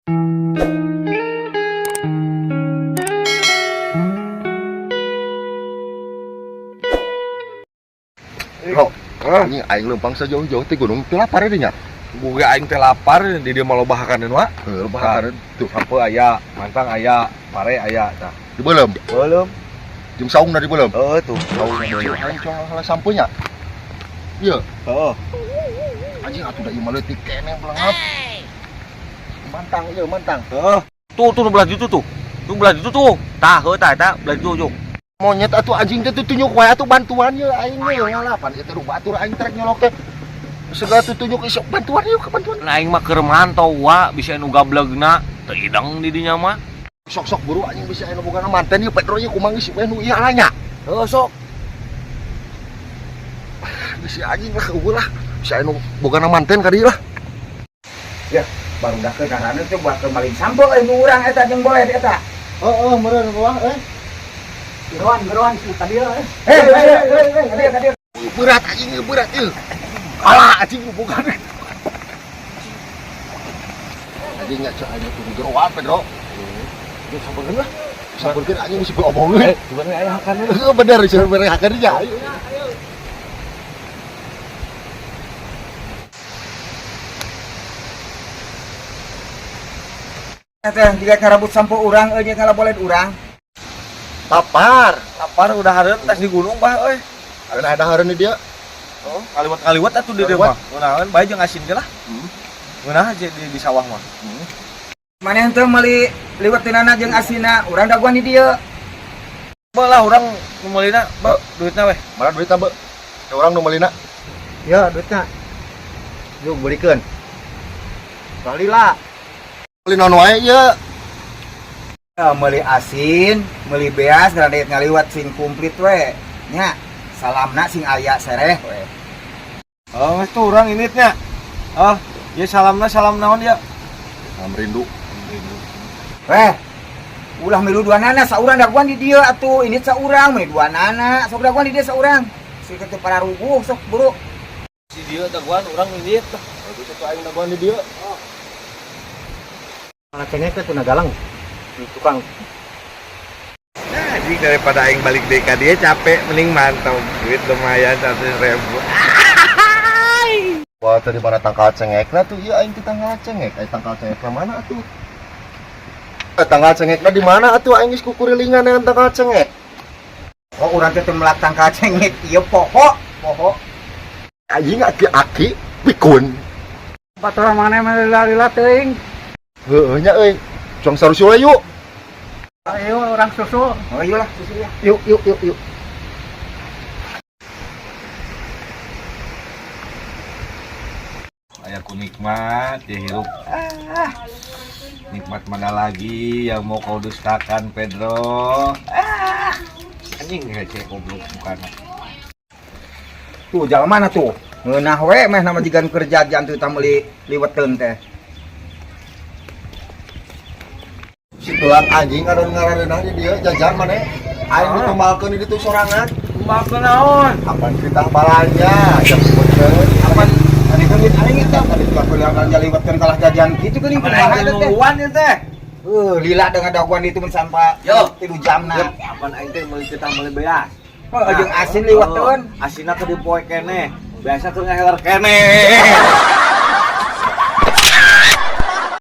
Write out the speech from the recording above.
Bro, anjing aing leumpang sejauh-jauh ti gunung teu lapar dinya. Boga aing teh lapar di dieu mah loba hakaneun wa. Heuh, loba hakaneun tuh. Sampeu aya, mantang aya, pare aya tah. Dibeuleum. Beuleum. Jeung saungna dibeuleum. Heeh tuh, saungna beuleum. Aing cong heula sampeu nya. Ieu. Heeh. Anjing atuh da ieu mah leutik keneh belengap. Mantang ieu mantang. Heeh. Tuh tuh belah ditu tuh. Tuh belah ditu tuh. Tah heuh tah eta belah ditu jung. Monyet atuh anjing teh tutunjuk wae atuh bantuan ye aing ye ngalapan ieu teh batur aing trek nyolok teh. Segala tutunjuk isok bantuan yuk bantuan. Nah aing mah keur mantau wa bisa anu gablegna teu ideng di dinya mah. Sok-sok buru anjing bisa anu bogana manten ieu Pedro ieu kumaha geus we nu ieu nya. Heuh sok. Bisa anjing lah eueuh lah. Bisa anu bogana manten ka dieu lah. Ya, baru dah ke karana teh buat ke maling sampeu euy nu urang eta jeung boleh eta. Heeh, meureun wah euy. Geroan, geroan tadi euy. Eh, eh, tadi. Berat anjing berat ieu. Alah anjing bogana. Anjing nya cek anjing tuh geroan Pedro. Ieu sampeurkeun lah. Sampeurkeun anjing geus diomongkeun. Sebenarnya aya hakaneun. Heeh bener sebenarnya hakaneun nya. Ayo. Eta jiga karabut sampeu urang euy jeung ngalaboled urang. Lapar. Lapar udah hareun tes di gunung bah euy. Ada ada hareun di dia. Oh, kaliwat-kaliwat atuh di dieu mah. Ngeunaheun bae jeung asin ge lah. Ngeunah aja di sawah mah. Maneh teu meuli liwetinana jeung asina, urang daguan di dieu. Be lah urang nu meulina, be duitna weh. Mana duitna, be? Ya urang nu meulina. Ya, duitna. Yuk belikeun. Balila. Meuli naon wae ieu? Ya, meuli asin, meuli beas, ngaran ngaliwat sing komplit we. Nya, salamna sing aya sereh we. Oh, geus tuh urang initnya. Oh, ya salamna salam naon ya? Salam rindu. Weh, ulah milu dua nana saurang daguan di dieu atuh, ini saurang meuli dua nana, sok daguan di dieu saurang. Sing teu pararuguh sok buru. Si dieu daguan urang init lah. Bagus atuh aing daguan di dieu. Mana cengek teh tuna galang. Di tukang. Nah, anjing daripada aing balik deui ka dieu capek mending mantau duit lumayan 100.000. Wah, tadi mana tangkal cengekna tuh? Iya aing teh tangkal cengek. Aing tangkal cengekna mana atuh? Tangkal cengekna di mana atuh aing geus kukurilingan dengan tangkal cengek? Oh, urang teh teu melak tangkal cengek ieu poho, poho. Anjing aki-aki pikun. Batur mana mah lila-lila teuing. Heueuh nya euy. Cuang sarusuh we yuk. Ayo orang susu. Oh, iyalah susu ya. Yuk yuk yuk yuk. Aya ku nikmat ya hirup. Ah, nikmat mana lagi yang mau kau dustakan Pedro? Ah, anjing hece goblok mukana. Tuh jalan mana tuh? Ngeunah we meh nama jigan kerja jantu tah meuli liweteun teh. Si tulang anjing anu ngarareunah di dieu jajan maneh. Aing ditumbalkeun di ditu sorangan. Tumbalkeun naon? Apan kita balanja, jam sebutkeun. Apan tadi kan aing eta tadi juga kuliah belanja liweteun kalah jajan kitu geuning Apan kumaha aing eta teh. nungguan ieu teh. Lila dengan daguan itu mun sampa Yo. 3 jamna. Apan aing teh meuli kita meuli beas. Oh, jeung asin liweteun. Asinna keur dipoe keneh. Biasa keur ngaheler keneh.